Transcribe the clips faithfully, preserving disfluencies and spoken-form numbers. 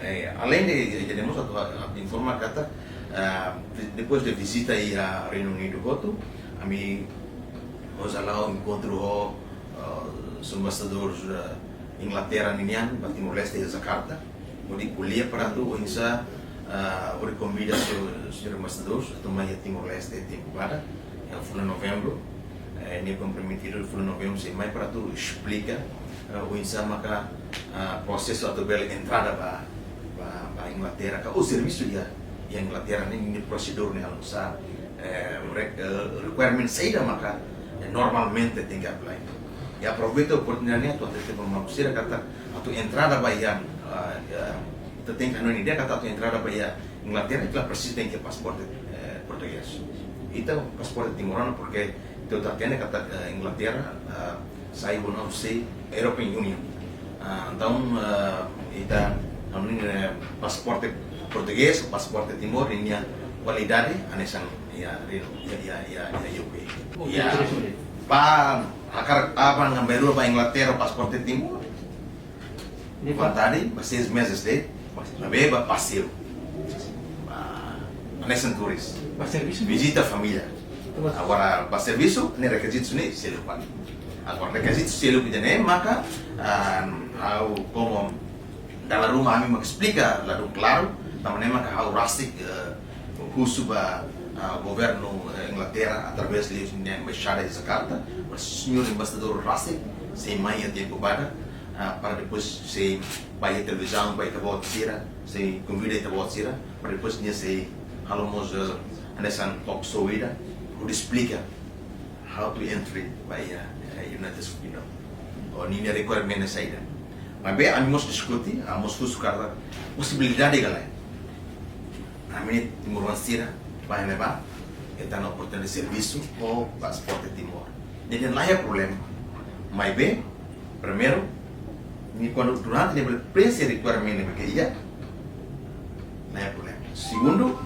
Eh, além de, de, de mós atu, atu informa katak, ah, de-, depois de vizita iha Reinu Unidu hotu, ami mós hala'o enkontru ho, ah, señór embaixadór, ah, Inglaterra ninian ba Timor-Leste iha Jakarta. Hodi ko'alia para atu oinsá, ah, hodi konvida señór, señór embaixadór atu mai iha Timor-Leste tempu badak, iha fulan Novembru. Eh, nia komprometidu fulan Novembru sei mai para atu esplika, eh, oinsá maka, ah, prosesu atu bele entrada ba, ba, ba Inglaterra, ka ou servisu iha, iha Inglaterra ne'e, nia prosedur ne'e halo nu'usá, eh, re-, eh, requirement saida maka, eh, normalmente tenke apply. I aproveita oportunidade ne'e atu hatete ba maluk sira katak atu entrada ba iha, ah, iha, ita tenke hanoin ida katak atu entrada ba iha Inglaterra, ita la presiza tenke pasaporte, eh, portugés. Ita pasaporte timoroan, porque ita hatene katak, eh, Inglaterra, eh, sai husi European Union. Ah, entaun, eh, ita hanoin, eh, pasaporte portugés, pasaporte Timor, nia kualidade hanesan iha, iha, iha, iha, iha U K. Oh, ya. Interesante. Ba hakarak aban ngambelua ba Inglaterra pasaporte Timor. Ne'e ba vontade, ba seis meses de'it, maibé ba paseiu. Ba, hanesan turis. Ba servisu? Vizita família. Terus? Agora, ba servisu, ne'e rekizitu ne'e seluk fali. Agora, rekizitu seluk ida-ne'e maka, ah, ha'u komo dala ruma ami mak esplika ladún klaru, tanba ne'e maka ha'u rasik, eh, husu ba, ah, governu, eh, Inglaterra, através liuhusi nia embaixada iha Jakarta, ba señór embaixadór rasik, sei mai iha tempu badak, ah, para depois sei ba iha televizaun, ba ita-boot sira, sei konvida ita-boot sira, para depois nia sei halo mós, eh, hanesan talk show ida, hodi esplika how to entry ba iha, eh, United Kingdom. Ou ninia requirement saida. Maibé ami mós diskute, ami mós husu katak posibilidade ka lae. Ami timoroan sira ba ne'ebá, hetan oportunidade servisu ho pasaporte Timor. Ne'e dehan la iha problema. Maibé, primeiru, ne'e kuandu durante ne'e bele prenxe requirement ne'ebé ke iha, la iha problema. Segundu,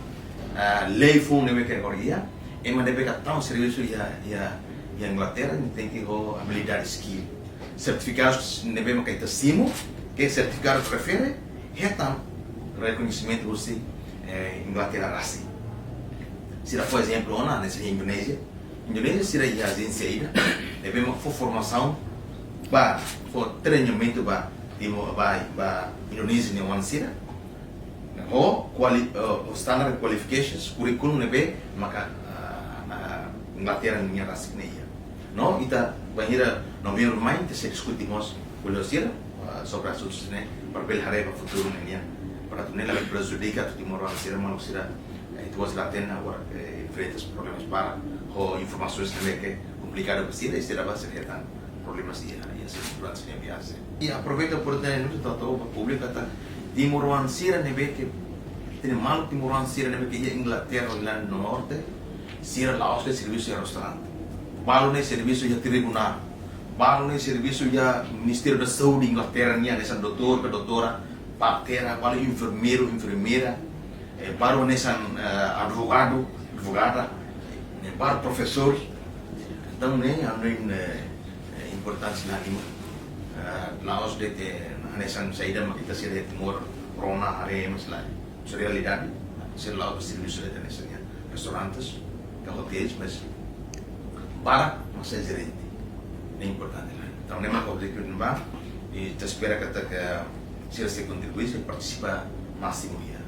ah, lei foun ne'ebé ke agora iha, ema ne'ebé ke tau servisu iha, iha, iha Inglaterra, ne'e tenke ho abilidade, skill. Sertifikadu ne'ebé maka ita simu, ke sertifikadu refere, hetan rekoñesimentu husi, eh, Inglaterra rasik. Sira fó ezemplu ona, hanesan Indonézia. Indonézia sira iha ajénsia ida ne'ebé mak fó formasaun ba, fó treinamentu ba Timor, ba, ba Indonézia nia oan sira. Ho kuali-, eh, ho standard qualifications, kurríkulu ne'ebé maka, ah, ah, Inglaterra nia rasik ne'e iha. No, ita bainhira Novembru mai, ita sei diskute mós kolega sira, ah, sobre asuntu ne'e, para bele haree ba futuru nian. Para atu ne'e labele prejudika atu timoroan sira, maluk sira, eh, ita-boot sira la hatene agora, eh, enfrenta problemas barak, ho informasaun ne'ebé ke komplikadu ba sira, i sira ba sira hetan problemas iha, iha sira durante sira viajen. I aproveita oportunidade ne'e atu hato'o ba públiku katak timoroan sira ne'ebé ke, hatene maluk timoroan sira ne'ebé ke iha Inglaterra, Irlanda do Norte, sira la'ós de'it servisu iha restaurante. Balu ne'e servisu iha tribunál. Balu ne'e servisu iha Ministériu da Saúde Inglaterra nian, hanesan doutór ka doutora, parteira, balu enfermeiru, enfermeira, eh, balu hanesan, eh, advogadu, advogada, eh, balu profesór. Entaun, ne'e, ami, eh, eh, importante la lima. Eh, la'ós de'it, eh, hanesan saida mak ita sira iha Timor rona haree, mas lae. Sira realidade, sira la'o ba servisu de'it hanesan iha restaurantes, ka hotéis, mas barak mak sai jerente. Ne'e importante lae. Entaun, ne'e mak objetivu ne'ebá, i ita espera katak sira sei kontribui, sei partisipa másimu iha